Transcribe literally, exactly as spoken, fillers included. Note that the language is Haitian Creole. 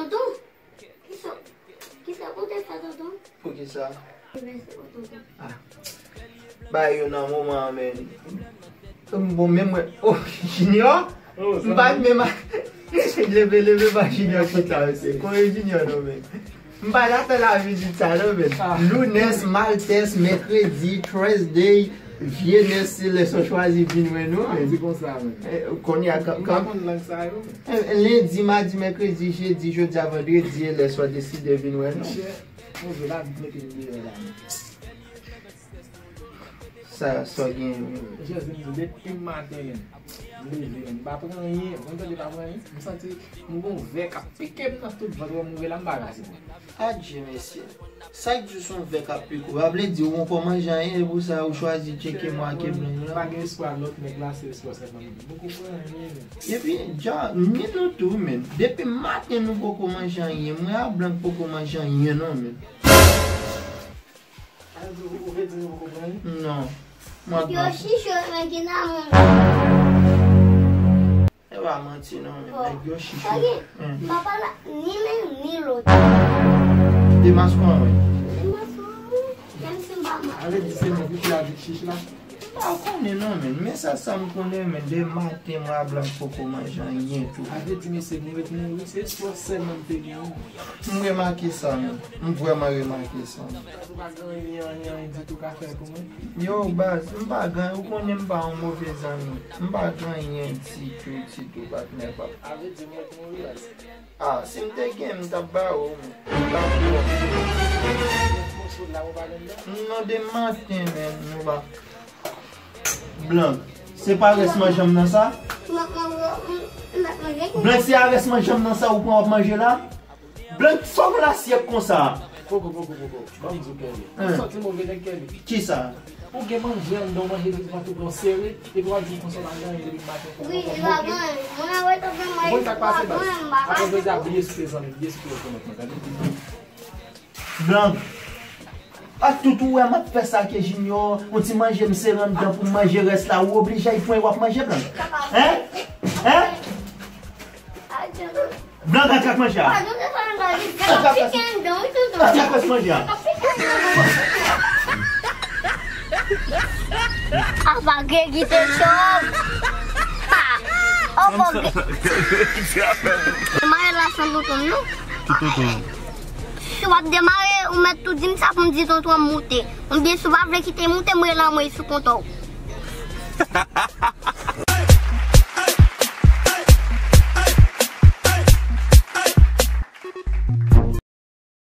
Tonton, kisa, kisa ou te fè, tonton? Poukisa? Mèsi, tonton. Ah. Bay yo nan moman an, men. Bon, men mwen, oh, Junior? Oh, m pa t menm a-, leve, leve, ba Junior chita, mesye. Kote Junior non, men? M pa t atann lavi di sa, non, men. Ah. Lunes, martes, mèkredi, Thursday, viernes, se lè sa w chwazi vin wè nou, men. Di konsa, men. Eh, kounye a, m pa konn lang sa yo, men. Eh, lendi, madi, mèkredi, jedi, jodi a vandredi, e lè sa w deside vin wè nou. Monchè, move la, mete m deyò la, men. Sa, sa w gen menm? Jezi, m di, depi maten, men, m leve, men, m pa pran anyen. Mwen tande pa pran anyen. M santi m gon vè k ap pike m nan tout vant mwen, m rive la, m pa ka sipòte. Adje, mesye. Sa k di w se yon vè k ap pike w? A vle di, ou poko manje anyen, e pou sa, ou chwazi tcheke mwen ak blan yo la? M pa gen espwa lòt nèg la, se espwa sèlman m gen. M poko pran anyen, men. Epi, dja, ni nou tou, men. Depi maten, nou poko manje anyen. Mwen a blan poko manje anyen, non, men. Ou vle di nou poko pran li? Non. Mwen yo chiche, men ki nan moun. E pa manti non, men nèg yo chiche. Sa gen, hmm, papa la, ni menm, ni lòt. Demas kon wi. Demas kon wi. Menm si m pa mal. Ale di se mwen ki la di chiche la. M pa konnen non, men. Men sa, sa m konnen, men de maten, mwen a blan poko manje anyen tou. A vle di, mesye, nou ret mouri, se espwa sèlman m te gen. M remake sa, men. M vrèman remake sa. Ou pa gen anyen, anyen, anyen ditou ka fè pou mwen? Yo, baz, m pa gen, ou konnen m pa yon move zanmi. M pa gen anyen ditou, ditou, patnè pa m. A vle di, m ret mouri, baz. Ah, si m te gen, m t ap ba ou, men. M t ap ba ou. Moso la, ou pa gen dan? Non, de maten, men, nou pa. Blan, se pa rès manje m nan sa? M ap manje, m, m ap manje. Blan, se a rès manje m nan sa ou pran w ap manje la? Blan, sa w fè lasyèt konsa? Poko, poko, poko. Ban m di w, Kelly. Hein. Ou santi move nèg, Kelly. Kisa? Ou gen manje anndan, w manje tout, tout, tout sere, epi w ap di konsa w pa gen anyen depi maten. Wi, li pa gen anyen. Mwen, wè, tonton, mwen, ou konn sa k pase, baz? Apre jodi a, bliye sou te zanmi, bliye sou te zanmi, tande? Blan. A tout ou wè m ap fè sa ke Junior, yon ti manje m sere anndan pou m manje rès la, ou oblije al pran w ap manje, Blan. Hein? Hein? Blan, gad sa k manje a. Gad sa k manje a. Apa gegi te chòv. Ha! Opo ge. Mare la san tonton non. Ki tonton? Si w ap demare, ou mèt tou di m sa pou m di tonton an moute. Oubyen si w pa vle kite moute, m rele anmwey sou konta w.